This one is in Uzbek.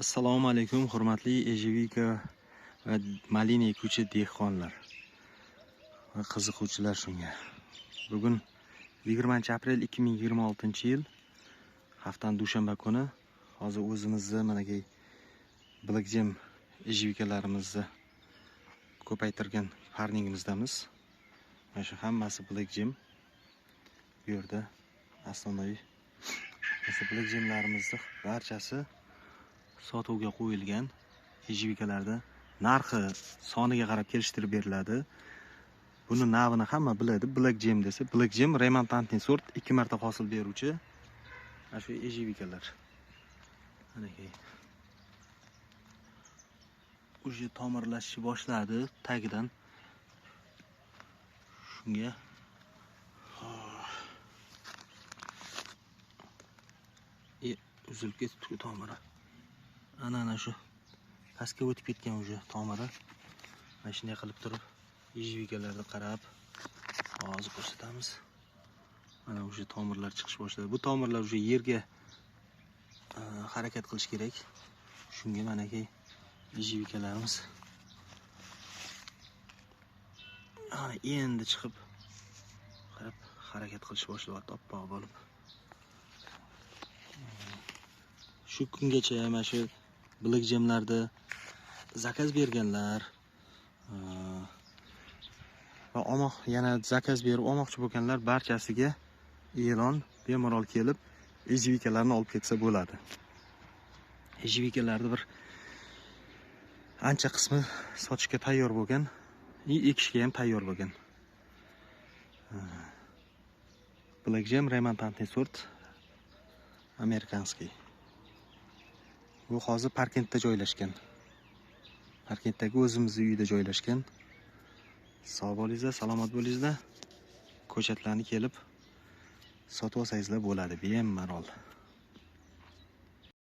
Assalomu alaykum hurmatli ejevika va malina ekuvchi dehqonlar va qiziquvchilar shunga. Bugun 20 aprel 2026-yil, haftaning dushanba kuni. Hozir o'zimizni manaki Black Gem ejevikalarimizni ko'paytirgan parningimizdamiz. Mana shu hammasi Black Gem. Bu yerda основной Black Gemlarimizni barchasi sotuvga qo'yilgan. Ejevikalarda narxi soniga qarab kelishtirib beriladi. Buni navini hamma biladi. Black Gem desa, Black Gem remontantный sort, 2 marta hosil beruvchi mana shu ejevikalar. Manaki уже tomirlashishni boshladi tagidan. Shunga uzilib ketibdi tomiri. Ana shu pastga o'tib ketgan уже tomiri. Mana shunday qilib turib ejevikalarni qarab hozir ko'rsatamiz. Mana уже tomirlar chiqish boshladi. Bu tomirlar уже yerga harakat qilish kerak. Shunga manaki ejevikalarimiz ana endi chiqib qarab harakat qilish boshlayapti oppoq bo'lib. Shu kungacha mana shu Black Gemlarda zakaz berganlar va olmoq, yana zakaz berib olmoqchi bo'lganlar barchasiga e'lon, bemalol kelib ejevikalarni olib ketsa bo'ladi. Ejevikalarni bir ancha qismi sotishga tayyor bo'lgan, ekishga ham tayyor bo'lgan. Black Gem remontantный sort, amerikanskiy. Bu hozir Parkentda joylashgan. Parkentdagi o'zimizning uyda joylashgan. Sog' bo'lingizlar, salomat bo'lingizlar. Ko'chatlarni kelib sotib olsangizlar bo'ladi bemalol.